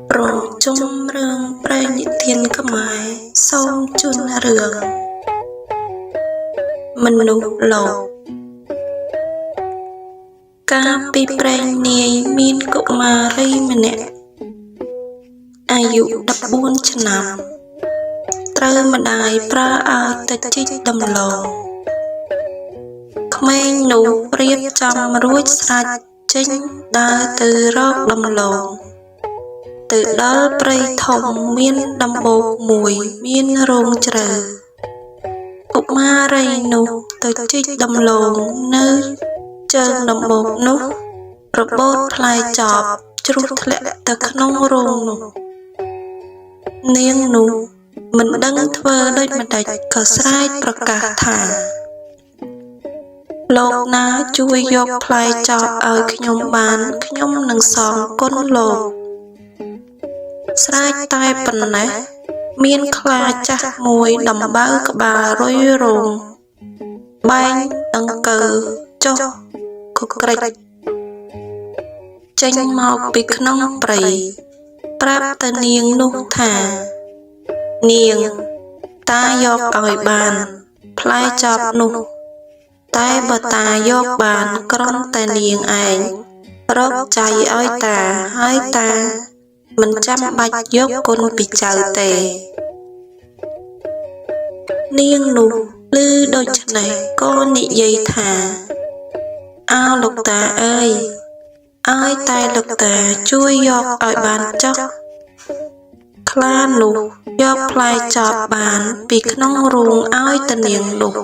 ប្រជុំរឿងព្រេងនិទានខ្មែរសូមជូនរឿងមនុស្សលោកកាលពីព្រេងនាយមានកុមារីម្នាក់អាយុ14ឆ្នាំត្រូវម្ដាយប្រើឲ្យទៅជីកដំឡូងក្មេងនោះរៀបចំរួចស្រេចចេញដើរទៅរកដំឡូងទៅដល់ព្រៃធំមានដំបូកមួយមានរោងជ្រៅកុមារីនោះទៅជីកដំឡូងនៅជើងដំបូកនោះរបូតផ្លែចបជ្រុះធ្លាក់ទៅក្នុងរោងនោះនាងនោះមិនដឹងធ្វើដូចម្តេចក៏ស្រែកប្រកាសថាលោកណាជួយយកផ្លែចបឲ្យខ្ញុំបានខ្ញុំនឹងសងគុណលោកស្រែកតែប៉ុណ្ណេះមានខ្លាចាស់មួយដំបៅក្បាលរុយរោងបែងដង្កូវចុះគក្រិចចេញមកពីក្នុងព្រៃប្រាប់ទៅនាងនោះថានាងតាយកឲ្យបានផ្លែចបនោះតែបើតាយកបានគ្រាន់តែនាងឯងរកចៃឲ្យតាហើយតាមិនចាំបាច់យកគុណពីចៅទេនាងនោះឮដូច្នេះក៏និយាយថាអោលោកតាអើយឲ្យតែលោកតាជួយយកឲ្យបានចុះខ្លានោះយកផ្លែចបបានពីក្នុងរូងឲ្យទៅនាងនោះ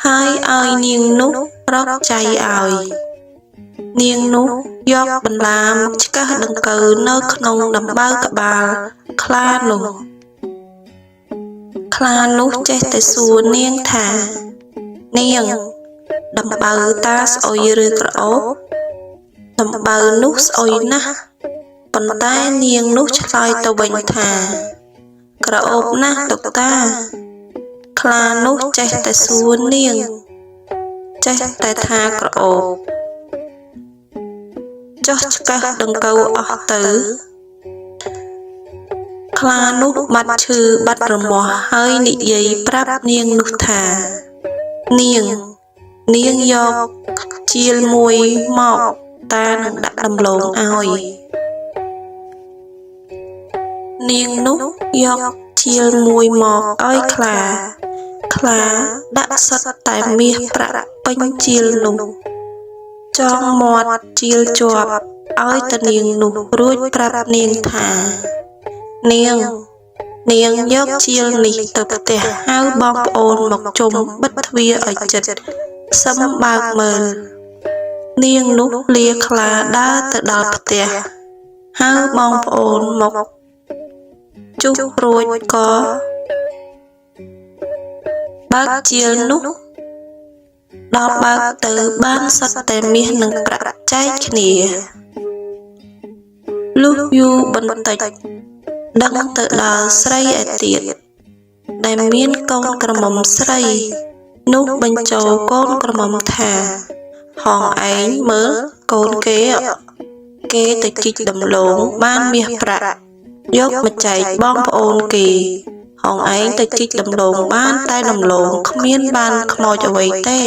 ហើយឲ្យនាងនោះរកចៃឲ្យនាងនោះយកបន្លាមកឆ្កឹះដង្កូវនៅក្នុងដំបៅក្បាលខ្លានោះខ្លានោះចេះតែសួរនាងថានាងដំបៅតាស្អុយឬក្រអូបដំបៅនោះស្អុយណាស់ប៉ុន្តែនាងនោះឆ្លើយទៅវិញថាក្រអូបណាស់លោកតាខ្លានោះចេះតែសួរនាងចេះតែថាក្រអូបចុះឆ្កឹះដង្កូវអស់ទៅខ្លានោះបាត់ឈឺបាត់រមាស់ហើយនិយាយប្រាប់នាងនោះថានាងនាងយកជាលមួយមកតានឹងដាក់ដំឡូងឲ្យនាងនោះយកជាលមួយមកឲ្យខ្លាខ្លាដាក់សុទ្ធតែមាសប្រាក់ពេញជាលនោះចងមាត់ជាលជាប់ឲ្យទៅនាងនោះរួចប្រាប់នាងថានាងនាងយកជាលនេះទៅផ្ទះហៅបងប្អូនមកជុំបិទទ្វារឲ្យជិតសឹមបើកមើលនាងនោះលាខ្លាដើរទៅដល់ផ្ទះហៅបងប្អូនមកជុះរួចក៏បើកជាលនោះដល់បើកទៅបានសុទ្ធតែមាសនិងប្រាក់ចែកគ្នាលុះយូរបន្តិចដឹងទៅដល់ស្រីឯទៀតដែលមានកូនក្រមុំស្រីនោះបញ្ចូលកូនក្រមុំថាហងឯងមើលកូនគេគេទៅជីកដំឡូងបានមាសប្រាក់យកមកចែកបងប្អូនគេហងឯងទៅជីកដំឡូងបានតែដំឡូងគ្មានបានខ្មោចអ្វីទេ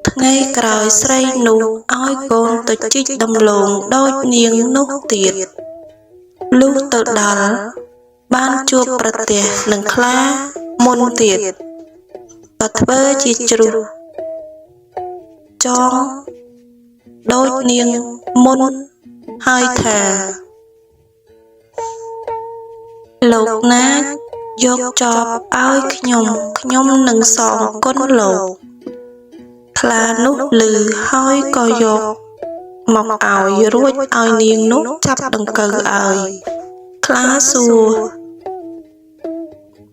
ថ្ងៃក្រោយស្រីនោះឲ្យកូនទៅជីកដំឡូងដូចនាងនោះទៀតលុះទៅដល់បានជួបប្រទះនឹងខ្លាមុនទៀតក៏ធ្វើជាជ្រុះចងដូចនាងមុនហើយថាលោកណាយកចបឲ្យខ្ញុំខ្ញុំនឹងសងគុណលោកខ្លានោះឮហើយក៏យកមកឲ្យរួចឲ្យនាងនោះចាប់ដង្កូវឲ្យខ្លាសួរ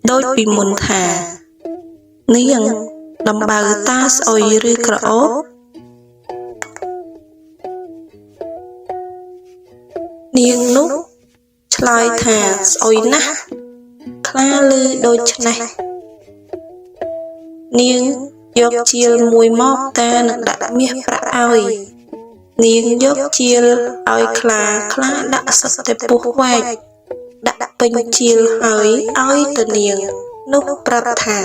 ដូចពីមុនថានាងដំបៅតាស្អុយឬក្រអូបនាងនោះឆ្លើយថាស្អុយណាស់ខ្លាឮដូច្នេះនាងយកជាលមួយមកតានឹងដាក់មាសប្រាក់ឲ្យ នាងយកជាលឲ្យខ្លាខ្លាដាក់សុទ្ធតែពស់វែកដាក់ពេញជាលហើយឲ្យទៅនាង នោះប្រាប់ថា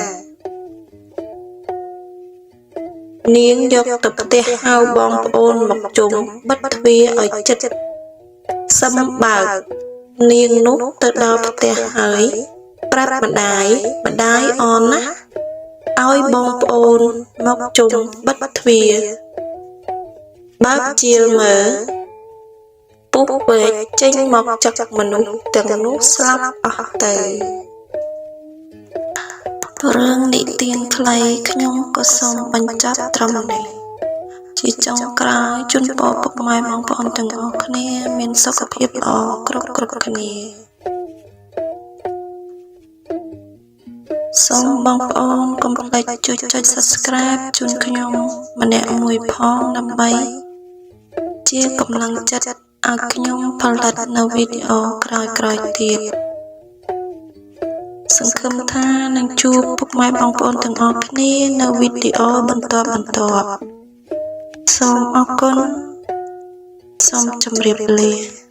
នាងយកទៅផ្ទះហៅបងប្អូនមកជុំបិទទ្វារឲ្យជិតសឹមបើក នាងនោះទៅដល់ផ្ទះហើយ ប្រាប់ម្ដាយម្ដាយអរណាស់ឲ្យបងប្អូនមកជុំបិទទ្វារបើកជាលមើលពស់វែកចេញមកចឹកមនុស្សទាំងនោះស្លាប់អស់ទៅ រឿងនិទានខ្លីខ្ញុំក៏សូមបញ្ចប់ត្រឹមនេះ ជាចុងក្រោយជូនពរពុកម៉ែបងប្អូនទាំងអស់គ្នាមានសុខភាពល្អគ្រប់គ្រប់គ្នា សូមបងប្អូនកុំភ្លេចជួយចុច Subscribe ជូនខ្ញុំម្នាក់មួយផងដើម្បី ជាកម្លាំងចិត្តឲ្យខ្ញុំផលិតនៅវីដេអូក្រោយៗទៀត សង្ឃឹមថានឹងជួបពុកម៉ែបងប្អូនទាំងអស់គ្នានៅវីដេអូបន្តបន្ទាប់សូមអរគុណសូមជម្រាបលា។